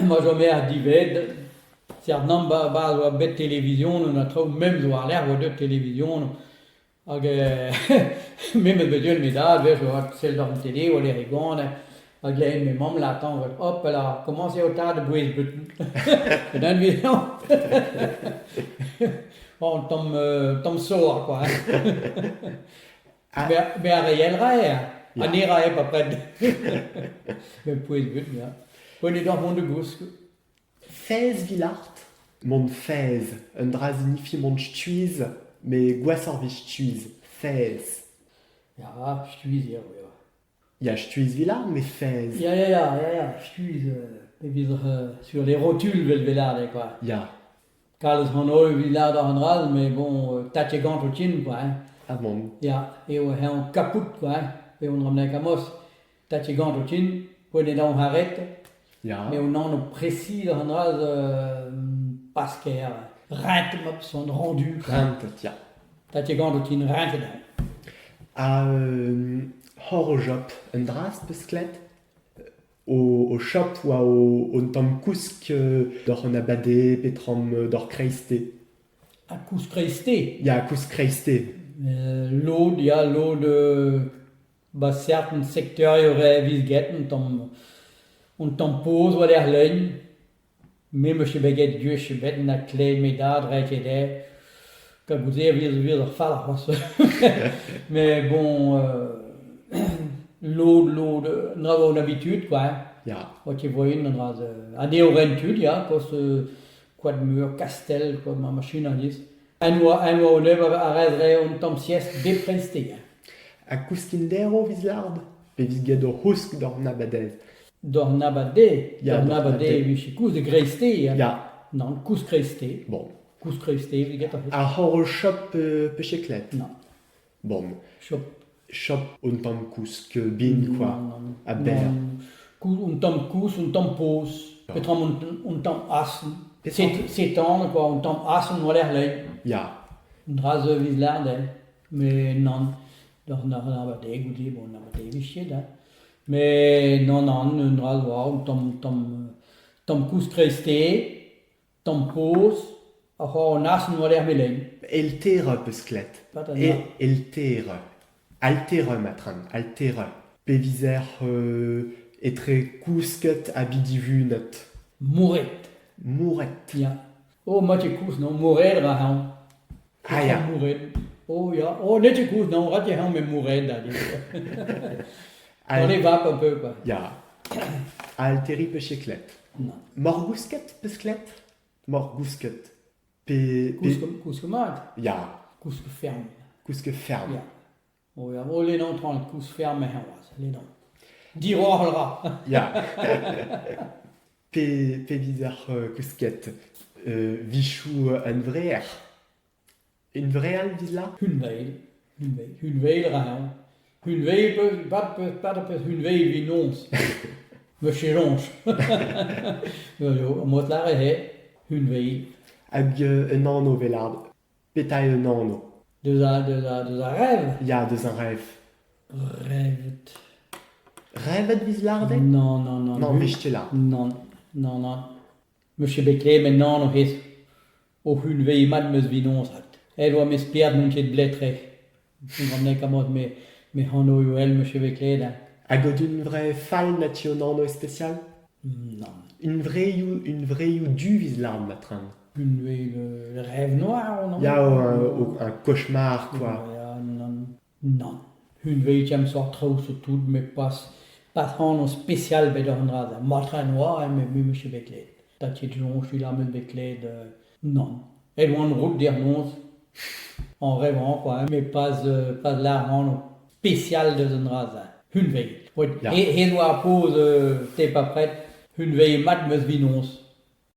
Ma chomec'h diwezhat, seurt nann 'barzh oa bet televizionoù na traoù memes war-lerc'h oa deuet televizionoù hag me 'meus bet gwellet ma dad 'wech o sell doc'h an tele war-lerc'h e ganet hag lâret ma mamm lâr-tañ hop là komañs eo 'ta da bouez butun un tamm tamm sor quoi Met ar re all 'rae ha ne rae bepred. Met pouez-butun ya. Poent eo deoc'h mont da gousk. Faezh Vilart? Mont faezh, un dra zinifi mont skuizh, met gwashoc'h 'vit skuizh, faezh. Ya, skuizh eo, ya. Ya, skuizh Vilard, met faezh. Ya, ya, ya, ya, ya, skuizh e vez sur les rotules 'vel Vilard eo quoi. Ya. Kalz anv evit lâret an dra met bon, tatje ganto tin quoi hein. Ah bon. Ya, eo eñ kapout quoi hein, pe on ramène kamos. Tatje ganto tin, poent eo daon arrêt. Ya. Mais on anv précis an dra pas ker. Rentet mop son rendu. Rentet, ya. Tatje ganto tin rentet. Ha horojop, un dra 'z peus klevet? O shop oa un tamm kousk doc'h an abadez petram doc'h kreiste. Ha kousk kreiste? Ya, kousk kreiste. Lod, ya, lod 'ba certain sekteurioù re viz get un tamm un tamm poz war lec'h lein. Me 'meus ket bet get gwech ebet na klevet me dad reiñ ket dezhe. Kavout se a vez ar fall c'hoazh. Mais bon, lod, lod, un dra 'vo an habitude quoi hein. Ya. Oa ket voaien an dra-se. Ha n'eo ren tud ya, koz Koad-Meur, Kastell, quoi, ma machine alies. En oa, en oa o never a rez re un tamm sieste bep kreisteiz hein. Ha kouskinderv 'vez lard? Pe 'vez get o c'housk d'an abadez? D'an abadez, Ya, d'an d'an abadez abadez. e vije koulz da greisteiz hein. Ya. Nann, koulz kreisteiz. Bon. Koulz kreisteiz evit get ar Ar c'horr-shop peche-klet? Non. Bon. Shop. Shop un tamm kousk bin quoi. Non, non. A berr. Non. Un tamm koulz, un tamm poz. Petra un tamm asen. S'étendre quoi, un tamm asen war-lerc'h lein. Ya. Un dra zo evit lâret hein. Mais nann. D'an abadez goude, bon, an abadez 'vije ket hein. Mais nann, nann, un dra zo un tamm, tamm, tamm koulz kreisteiz, tamm poz, a c'hoar an asen war-lerc'h melen. Eltere 'peus klevet. Eltere. Altere matran, altere. Pe vizer etre kousket ha bidivunet. Mourret. Mourret. Ya. Oh, ma ket koulz, non, mourret 'ra eñ. Ah ya. Mourret. Oh ya. Oh, n'eo ket koulz, non, ret eo eñ met mourret da Dans les vapes un peu, quoi. Ya. Alteri peus ket klevet. Non. Morgousket peus klevet? Morgousket. Pe, pe... Kousk, kousk mat. Ya. Kousk ferm. Kousk ferm. Ya. Oh ya, oh lenn traoñ, kousk ferm eñ c'hoazh, lenn. Diroc'h ra. Ya. Pe, pe vizer kousket vichoù hunvreer? Hunvreal 'vit la? Hunvreal, hunvreal, hunvreal ra eñ. Hunvreal peus, pat peus, pat peus hunvreal evit noz. Meus ket soñj. Yo, mod lâret eo, hunvreal. Hag un anv 'vel Petra eo un anv? Deus a, deus a, deus ar rev? Ya, deus ar rev. Revet. Revet 'vez lâret? Non, non, non. Non, 'vez ket lâret. Non, non, non. Meus ket bet klevet nann o c'hez. O hunveiñ mat 'meus vinoñsat. Aet 'oa ma spered n'on ket blet-tre. Gant kamod me me anv eo 'meus ket bet klevet hein. Hag o hunvre fall na ti un anv spesial? Nann. Hunvreioù, hunvreioù du 'vez lâret matran. Hunvreoù le rêve noir, non? Ya, un cauchemar quoi. Ya, nann. Nann. Hunvreoù tiam sort traoù surtout met pas pas anv spesial bet an dra-se. Matran 'oa hein, met me 'meus ket bet klevet. Ta ket soñj 'meus bet klevet nann. Aet oan rout dec'h noz en rêvant quoi hein, mais pas pas lâr anv spesial deus an dra-se. Hunvreoù. Ya. He oa ar poz t'es pas prêt. Hunvreoù mat 'meus 'vit noz.